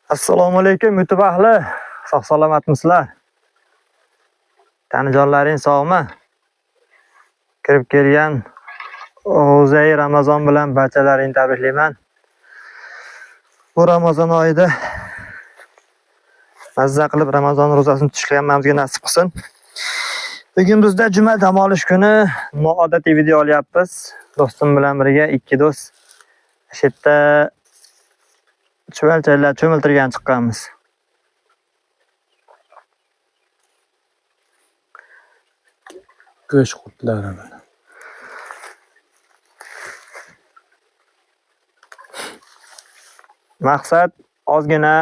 Assalomu alaykum YouTube ahli. Sog' salomatmisizlar? Tanijonlaring sog'mi? Kirib kelgan ro'zai Ramazon bilan barchalaringni tabriklayman. Bu Ramazon oyida mazza qilib Ramazon ro'zasini tutishlik hammamizga nasib qilsin. Bugun bizda juma dam olish kuni, noodatiy video olyapmiz. Do'stim bilan birga ikki do'st shu yerda chuvalchanglar cho'miltirgan chiqqanmiz. Go'sht qurtlari bilan. Maqsad ozgina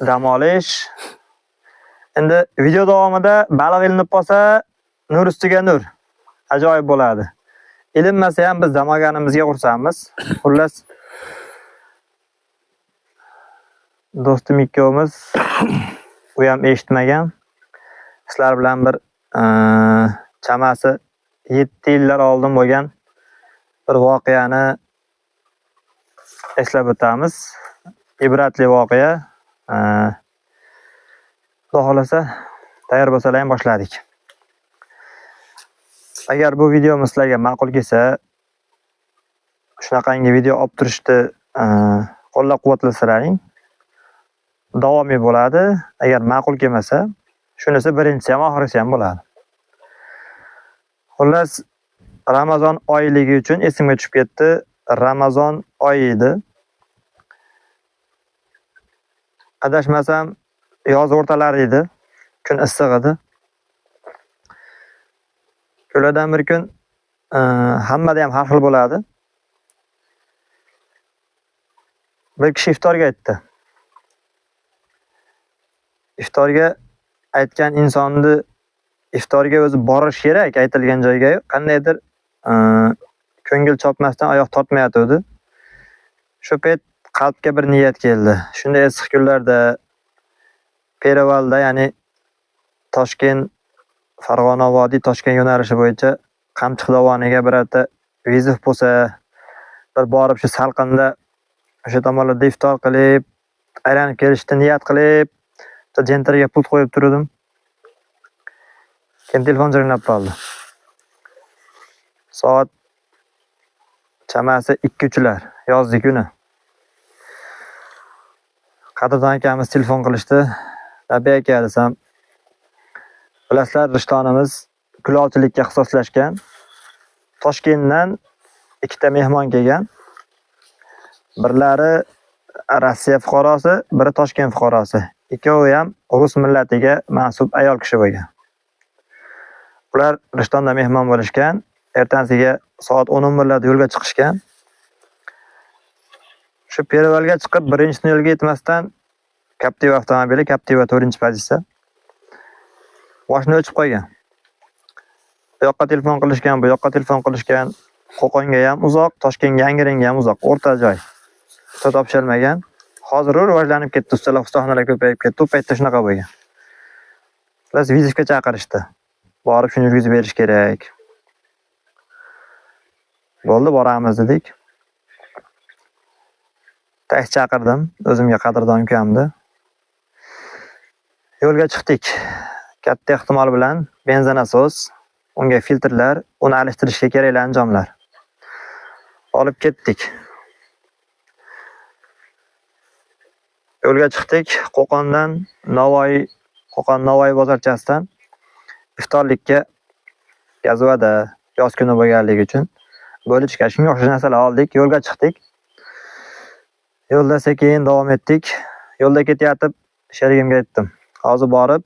dam olish. Endi video davomida baliq ilinib qolsa, nur ustiga nur. Ajoyib bo'ladi. Ilinmasa ham biz dam olganimizga xursandmiz. Xullas, do'stim ikkovimiz, u ham eshitmagan. Sizlar bilan bir chamasi 7 yillar oldin bo'lgan bir voqeani eslab o'tamiz. Ibratli voqea. Xudo xolasa tayyor bo'lsalar ham boshladik. Agar bu videomiz sizlarga ma'qul kelsa, shunaqangi video olib turishni qo'llab-quvvatlasalaring davomiy bo'ladi. Agar ma'qul kelmasa, shunisi birinchisi ham oxirgisi ham bo'ladi. Xullas, Ramazon oyligi uchun esimga tushib ketdi. Ramazon oyi edi. Adashmasam yoz o'rtalari edi. Kun issiq edi. Kunlardan bir kun hammada ham har xil bo'ladi. Bir kishi iftorga aytdi. Iftorga aytgan insonni iftorga o'zi borish kerak aytilgan joyga, qandaydir ko'ngil chopmasdan oyoq tortmayotgandi. Shu payt qalbga bir niyat keldi. Shunday issiq kunlarda Perevalda, ya'ni Toshkent Farg'ona vodiy Toshkent yo'nalishi bo'yicha Qamchiq dovoniga birorta vizit bo'lsa, bir borib shu salqinda o'sha tomonlarda iftor qilib, aylanib kelishni niyat qilib, bitta jentraga pul qo'yib turdim. Keyin telefon jiringlab qoldi. Soat chamasi 2-3lar, yozgi kuni. Qadrdon akamiz telefon qilishdi. Labbay aka desam, bilasizlar, Rishtonimiz kulolchilikka ixtisoslashgan. Toshkentdan ikkita mehmon kelgan. Birlari Rossiya fuqarosi, biri Toshkent fuqarosi. Ikkovi ham rus millatiga mansub ayol kishi bo'lgan. Ular Rishtonda mehmon bo'lishgan. Ertasiga soat 10:11larda yo'lga chiqishgan. Shu Perevalga chiqib, birinchi yo'lga yetmasdan Captiva avtomobili, Captiva 4-pozitsiya. Mashina o'chib qolgan. Bu yoqqa telefon qilishgan, bu yoqqa telefon qilishgan. Qo'qonga ham uzoq, Toshkentga, Angranga ham uzoq, o'rta joy. Usta topisholmagan. Hozir rivojlanib ketdi, ustalar, ustaxonalar ko'payib ketdi. U paytda shunaqa bo'lgan. Xullas, vizitga chaqirishdi. Borib shuni yurgizib berish kerak. Bo'ldi, boramiz dedik. Taksi chaqirdim, o'zimga qadrdon ukamni. Yo'lga chiqdik. Katta ehtimol bilan benzonasos, unga filtrlar, uni alishtirishga kerakli anjomlar. Olib ketdik. Yo'lga chiqdik. Qo'qondan Navoiy, Qo'qon Navoiy bozorchasidan iftorlikka Gazvada yoz kuni bo'lganligi uchun bo'lichka shunga o'xshash narsalar oldik. Yo'lga chiqdik. Yo'lda sekin davom etdik. Yo'lda ketayotib sherigimga aytdim. Hozir borib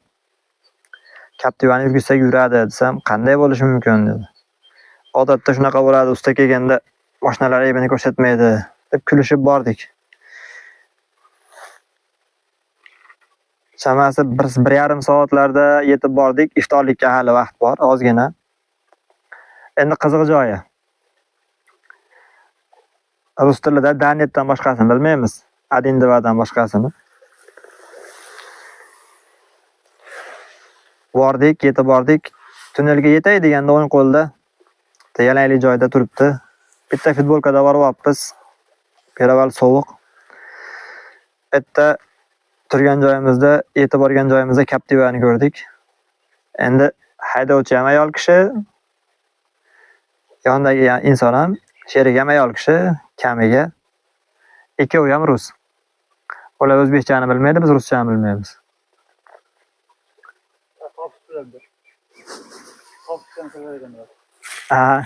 Captivani yurgizsak yuradi desam, qanday bo'lishi mumkin dedi. Odatda shunaqa bo'ladi, usta kelganda mashinalar aybini ko'rsatmaydi deb kulishib bordik. Chamasi bir yarim soatlarda yetib bordik. Iftorlikka hali vaqt bor, ozgina. Endi qiziq joyi. Rus tilida Danetdan boshqasini bilmaymiz. Adindivadan boshqasini. Bordik, yetib bordik. Tunnelga yetay deganda o'ng qo'lda yalanglik joyda turibdi. Bitta futbolkada boryapmiz. Peraval sovuq. Bitta Turgan joyimizda, yetib borgan joyimizda Captiva'ni ko'rdik. Endi haydovchi ham ayol kishi, yonidagi inson ham, sherigi ham ayol kishi, kamiga. Ikkovi ham rus. Ular o'zbekchani bilmaydi, biz ruschani bilmaymiz. Aha.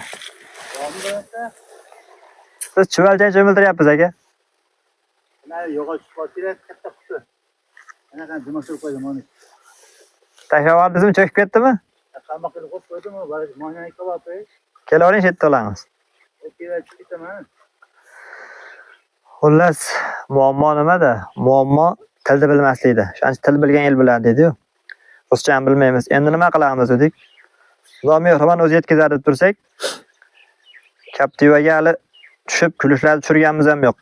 Biz chuvalchang cho'miltiryapmiz aka. Yog'och kerak, katta quti. Ana demak qo'ydim uni. Tashlab yubordingizmi, cho'kib ketdimi? Qamoq qilib qo'yib qo'ydim, mashinani olib. Kelavering, shu yerda olamiz. Xullas, muammo nimada? Muammo tilni bilmaslikda. O'shaning uchun til bilgan el biladi deydi-yu. Ruscha ham bilmaymiz. Endi nima qilamiz dedik. Xudo mehribon o'zi yetkazadi deb tursak, Captivaga hali tushib kulishlarni tushirganimiz ham yo'q.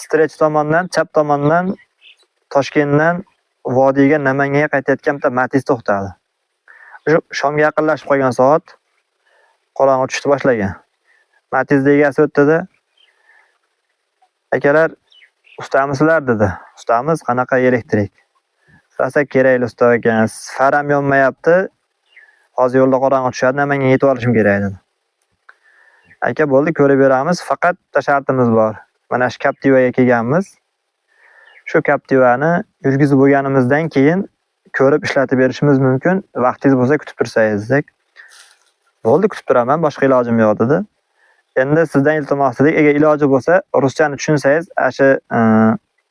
Strech tomondan, chap tomondan Toshkentdan vodiyga Namanganga qaytayotgan bitta Matiz to'xtadi. O'sha shomga yaqinlashib qolgan soat, qorong'i tushdi boshlagan. Matiz egasi o'tdi-da, akalar, ustamisizlar dedi. Ustamiz, qanaqa elektrik? Rosa kerakli usta ekan, faram yonmayapti. Hozir yo'lda qorong'i tushadi, Namanganga yetib olishim kerak dedi. Aka bo'ldi, ko'rib beramiz, faqat bitta shartimiz bor. Mana shu Captivaga kelganmiz. Shu Captivani yurgizib bo'lganimizdan keyin ko'rib ishlatib berishimiz mumkin. Vaqtingiz bo'lsa kutib tursangiz desak. Bo'ldi, kutib turaman, boshqa ilojim yo'q dedi. Endi sizdan iltimos dedik, agar iloji bo'lsa ruschani tushunsangiz, ana shu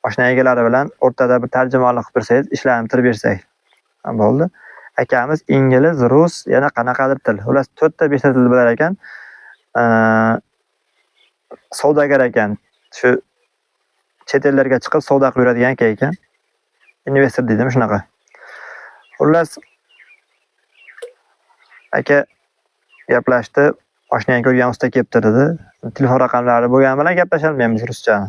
mashina egalari bilan o'rtada bir tarjimonlik qilib tursangiz, ishlarni bitirib bersak. Ha, bo'ldi. Akamiz ingliz, rus, yana qanaqadir til. Xullas 4 ta 5 ta til bilar ekan. Savdogar ekan. Shu chet ellarga chiqib savdo qilib yuradigan aka ekan. Investor deydimi shunaqa. Xullas aka gaplashdi, mashinani ko'rgan usta kelibdi dedi. Telefon raqamlari bo'lgani bilan gaplasha olmaymiz ruschani.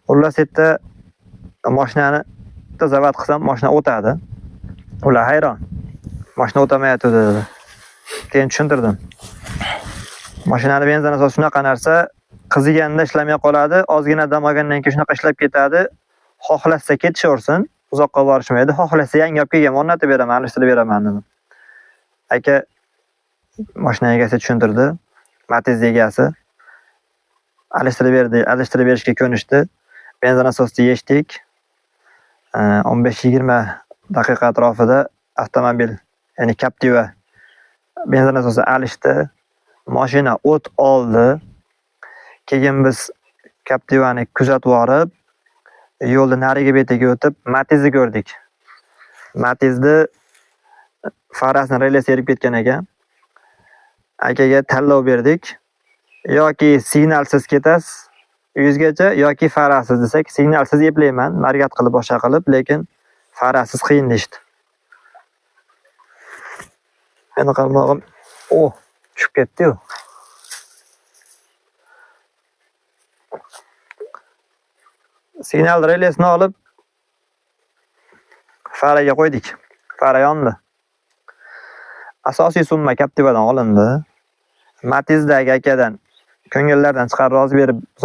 Xullas yerda mashinani bitta zavat qilsam mashina o'tadi. Ular hayron. Mashina o'tamayapti dedi. Keyin tushuntirdim. Mashinani benzin asosi shunaqa narsa, qiziganda ishlamay qoladi, ozgina dam olgandan keyin shunaqa ishlab ketadi. Xohlasa ketishaversin, uzoqqa borishmaydi. Xohlasa yangi olib kelgan, o'rnatib beraman, alishtirib beraman dedim. Aka mashina egasi tushuntirdi. Matiz egasi alishtirib berdi, alishtirib berishga ko'nishdi. Benzin asosida yechdik. 15-20 daqiqa atrofida avtomobil, ya'ni Captiva benzin asosi alishdi. Mashina o't oldi. Keyin biz Captivani kuzatib borib, yo'lni narigi betiga o'tib Matizni ko'rdik. Matizni farasini relesi erib ketgan ekan. Akaga tanlov berdik. Yoki signalsiz ketasiz yuzgacha yoki farasiz desak, signalsiz eplayman, margat qilib boshqa qilib, lekin farasiz qiyin deyishdi. Meni qarmog'im, oh, tushib ketdi-yu. Signal relesini olib faraga qo'ydik. Fara yondi. Asosiy summa Captivadan olindi. Matizdagi akadan ko'ngillardan chiqarib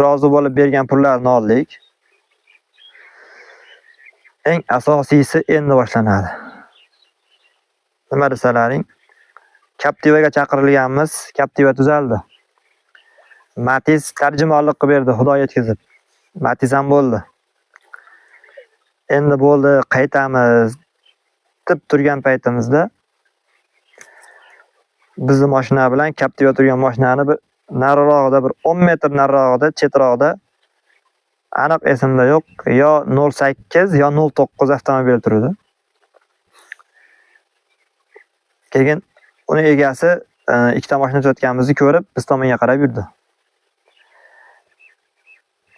rozi bo'lib bergan pullarni oldik. Eng asosiysi endi boshlanadi. Nima desalaring, Captivaga chaqirilganmiz, Captiva tuzaldi. Matiz tarjimonlik qilib berdi, Xudo yetkazib. Matiz ham bo'ldi. Endi bo'ldi, qaytamiz deb turgan paytimizda bizni mashina bilan Captiva turgan mashinani bir narirog'ida, bir 10 metr narirog'ida, chetrog'ida, aniq esimda yo'q, yo 0.8 yo 0.9 avtomobil turdi. Keyin uni egasi ikkita mashina tuzatganimizni ko'rib, biz tomonga qarab yurdi.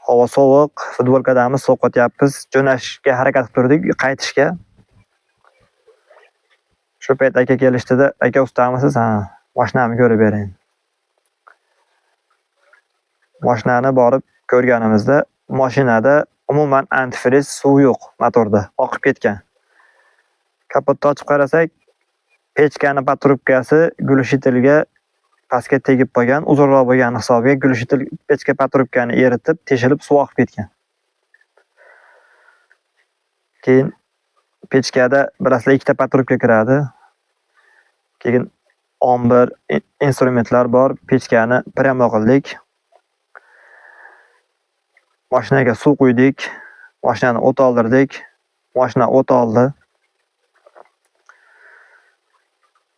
Havo sovuq, futbolkadamiz, so'qotyapmiz, jo'nashga harakat qilib turdik, qaytishga. Shu payt aka kelishdida, aka ustamisiz? Ha, mashinamni ko'rib bering. Mashinani borib ko'rganimizda mashinada umuman antifriz suv yo'q, motorda oqib ketgan. Kapotni ochib qarasak, pechkani patrubkasi gulshitilga pastga tegib qolgan, uzunroq bo'lgan hisobiga gulshitil pechka patrubkani eritib, teshilib suv oqib ketgan. Keyin pechkada bilasizlar ikkita patrubka kiradi. Keyin 11 instrumentlar bor. Pechkani prямо qildik. Mashinaga suv quydik. Mashinani o't oldirdik. Mashina o't oldi.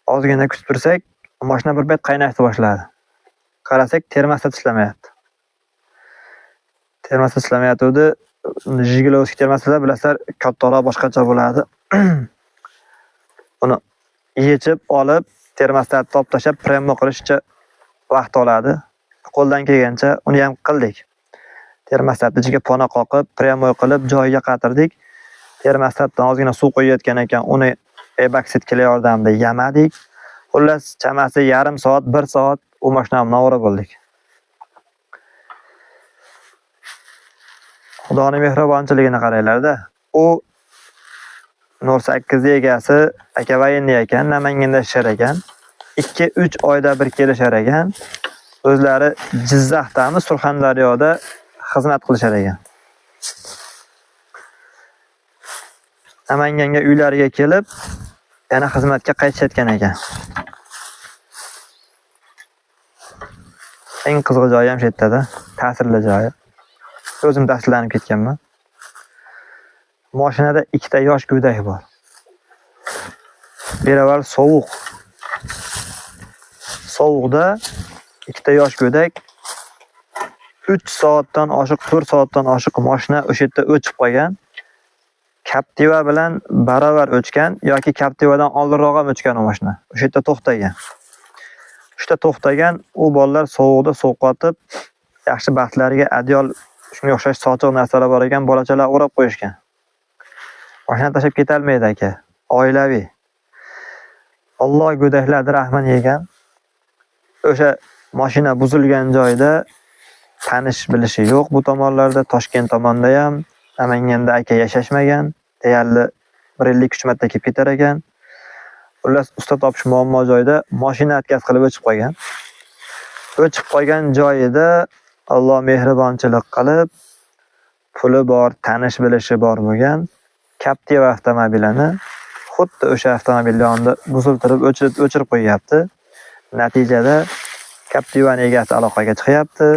Ozgina kutib tursak, mashina bir payt qaynashni boshladi. Qarasak, termostat ishlamayapti. Termostat ishlamayotgandi. Jigilovskiy termostatlar bilasizlar, kattaroq boshqacha bo'ladi. Uni yechib olib, termostatni olib tashlab, prямо qilishcha vaqt oladi. Qo'ldan kelgancha uni ham qildik. Termostatni ichiga pona qoqib, prямо qilib joyiga qatirdik. Termostatdan ozgina suv quyayotgan ekan, uni epoksidkalar yordamida yamadik. Xullas, chamasi yarim soat, 1 soat u mashinani munavvara bo'ldik. Xudoning mehribonchiligini qaranglar-da. U 08 egasi aka voyenniy ekan, Namanganda yashar ekan. 2-3 oyda bir kelishar ekan. O'zlari Jizzaxdami, Surxondaryoda xizmat qilishar ekan. Namanganga uylariga kelib, yana xizmatga qaytishayotgan ekan. Eng qizig'i joyi ham shu yerda-da, ta'sirli joyi. O'zim ta'sirlanib ketganman. Mashinada ikkita yosh go'dak bor. Beravar sovuq. Sovuqda ikkita yosh go'dak 3 soatdan oshiq, 4 soatdan oshiq mashina o'sha yerda o'chib qolgan. Captiva bilan barobar o'chgan yoki Captivadan oldinroq ham o'chgan u mashina. O'sha yerda to'xtagan. O'sha to'xtagan, u bolalar sovuqda sovqotib, yaxshi baxtlariga adyol shunga o'xshash sochiq narsalar bor ekan, bolachalar o'rab qo'yishgan. Mashina tashlab ketalmaydi aka, oilaviy. Alloh go'daklarni rahmini yegan. O'sha mashina buzilgan joyda tanish bilishi yo'q bu tomonlarda, Toshkent tomonda ham, Namanganda aka yashashmagan, deyarli bir yillik 3 marta kelib ketar ekan. Xullas, usta topish muammo joyda mashina atkaz qilib o'chib qolgan. O'chib qolgan joyida Alloh mehribonchilik qilib, puli bor, tanish bilishi bor bo'lgan Captiva avtomobilini xuddi o'sha avtomobil yonida buziltirib o'chirib qo'yyapti. Natijada Captivani egasi aloqaga chiqyapti.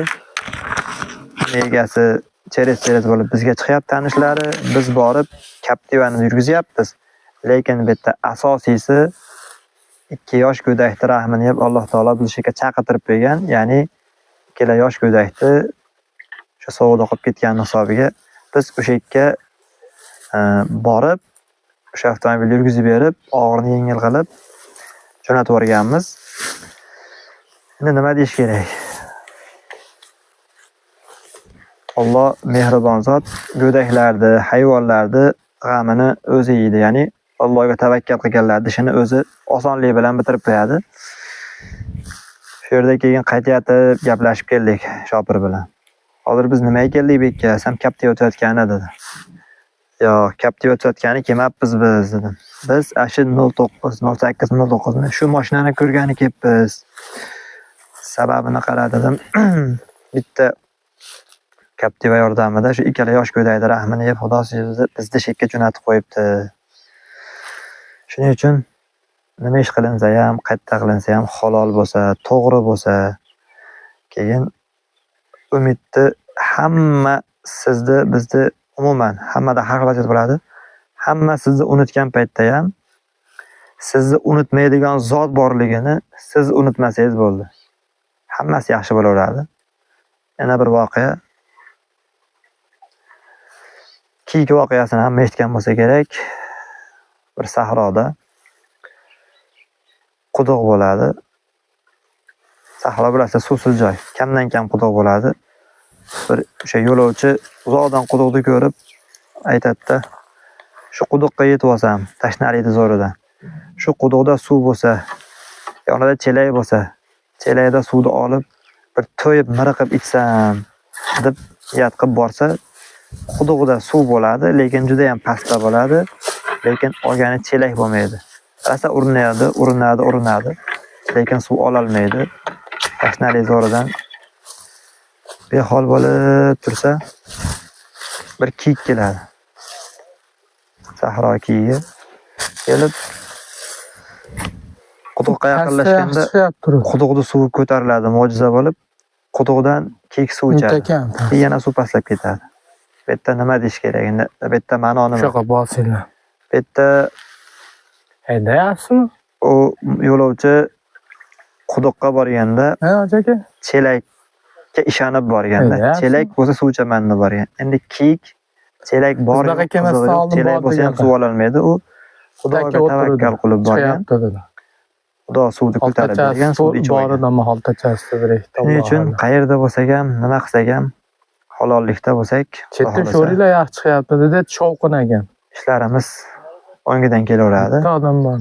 Egasi cheres-cheres bo'lib bizga chiqyapti tanishlari. Biz borib Captivani yurgizyapmiz. Lekin bu yerda asosiysi ikki yosh go'dakni rahmini yeb Alloh taolo bizni shu yerga chaqirtirib qo'ygan, ya'ni ikkala yosh go'dakni o'sha sovuqda qolib ketgan hisobiga biz o'sha yerga borib o'sha avtomobilni yurgizib berib, og'irini yengil qilib jo'natib yuborganmiz. Endi nima deyish kerak? Alloh mehribon zot, go'daklarni, hayvonlarni g'amini o'zi yeydi, ya'ni Allohga tavakkal qilganlarning ishini o'zi osonlik bilan bitirib qo'yadi. Shu yerda keyin qaytayotib gaplashib keldik shopir bilan. Hozir biz nimaga keldik bu yerga? Sen Captiva o'tayotgani dedi. Yo'q, Captiva o'tayotgani kelmabmiz biz dedim. Biz shu 09, 08, 09 ni shu mashinani ko'rgani kelibmiz. Sababini qara dedim. Bitta Captiva yordamida shu ikkala yosh go'dakni rahmini yeb Xudo bizni shu yerga jo'natib qo'yibdi. Shuning uchun nima ish qilinsa ham, qayerda qilinsa ham halol bo'lsa, to'g'ri bo'lsa, keyin umidni hamma sizni, bizni umuman hammada har xil vaziyat bo'ladi. Hamma sizni unutgan paytda ham sizni unutmaydigan zot borligini siz unutmasangiz bo'ldi. Hammasi yaxshi bo'laveradi. Yana bir voqea. Kiyik voqeasini hamma eshitgan bo'lsa kerak. Bir sahroda quduq bo'ladi. Sahro bilasizlar, suvsiz joy. Kamdan kam quduq bo'ladi. Bir o'sha yo'lovchi uzoqdan quduqni ko'rib aytadi-da, shu quduqqa yetib olsam, tashnalikni zo'ridan. Shu quduqda suv bo'lsa, yonida chelak bo'lsa, chelakda suvni olib bir to'yib miriqib ichsam deb niyat qilib borsa, quduqda suv bo'ladi, lekin juda ham pastda bo'ladi, lekin olgani chelak bo'lmaydi. Rosa urinadi, urinadi, urinadi, lekin suv ololmaydi. Tashnalik zo'ridan behol bo'lib tursa, bir kiyik keladi. Sahro kiyigi kelib quduqqa yaqinlashganda quduqda suvi ko'tariladi, mo'jiza bo'lib, quduqdan kiyik suv ichadi. Keyin yana suv pastlab ketadi. Bu yerda nima deyish kerak endi? Bu yerda ma'no nima? Shunaqa bosinglar. Bu yerda haydayapsizmi? U yo'lovchi quduqqa borganda aka chelakka ishonib borganda, chelak bo'lsa suv ichaman deb borgan. Endi kiyik chelak bor, chelak bo'lsa ham suv ololmaydi. U Xudoga tavakkal qilib borgan. Xudo suvni ko'tarib bergan, suvni ichib olgan. Shuning uchun qayerda bo'lsak ham, nima qilsak ham halollikda bo'lsak, chetda sho'ringlar yaxshi chiqyapti dedi, shovqin ekan. Ishlarimiz o'ngidan kelaveradi. Bitta odam bor.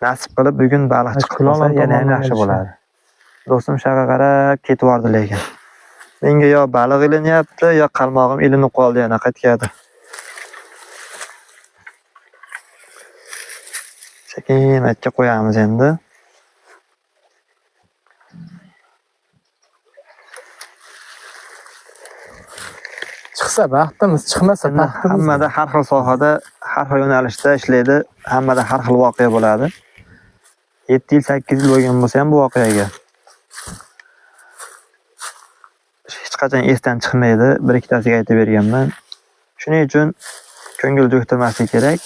Nasib qilib bugun baliq chiqib qolsa yana ham yaxshi bo'ladi. Do'stim shaqa qarab ketib yubordi lekin. Menga yo baliq ilinyapti, yo qalmog'im ilinib qoldi yana qaytgadi. Sekin aytga qo'yamiz endi. Chiqsa baxtimiz, chiqmasa baxtimiz. Hammada har xil sohada, har xil yo'nalishda ishlaydi, hammada har xil voqea bo'ladi. 7 yil, 8 yil bo'lgan bo'lsa ham bu voqeaga hech qachon esdan chiqmaydi. Bir ikkitasiga aytib berganman. Shuning uchun ko'ngil to'ktirmaslik kerak.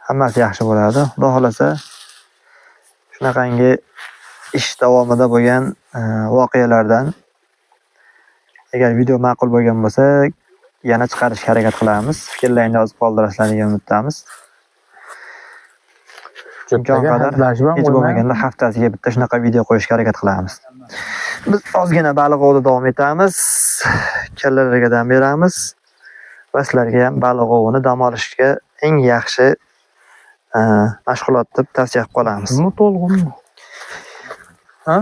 Hammasi yaxshi bo'ladi. Xudo xolasa shunaqangi ish davomida bo'lgan voqealardan agar video ma'qul bo'lgan bo'lsa, yana chiqarishga harakat qilamiz. Fikrlaringni yozib qoldirasizlar degan umiddamiz. Imkon qadar hech bo'lmaganda haftasiga bitta shunaqa video qo'yishga harakat qilamiz. Biz ozgina baliq ovida davom etamiz. Kallalarga dam beramiz va sizlarga ham baliq ovini dam olishga eng yaxshi mashg'ulot deb tavsiya qilib qolamiz. Nima to'lg'inmi? Ha?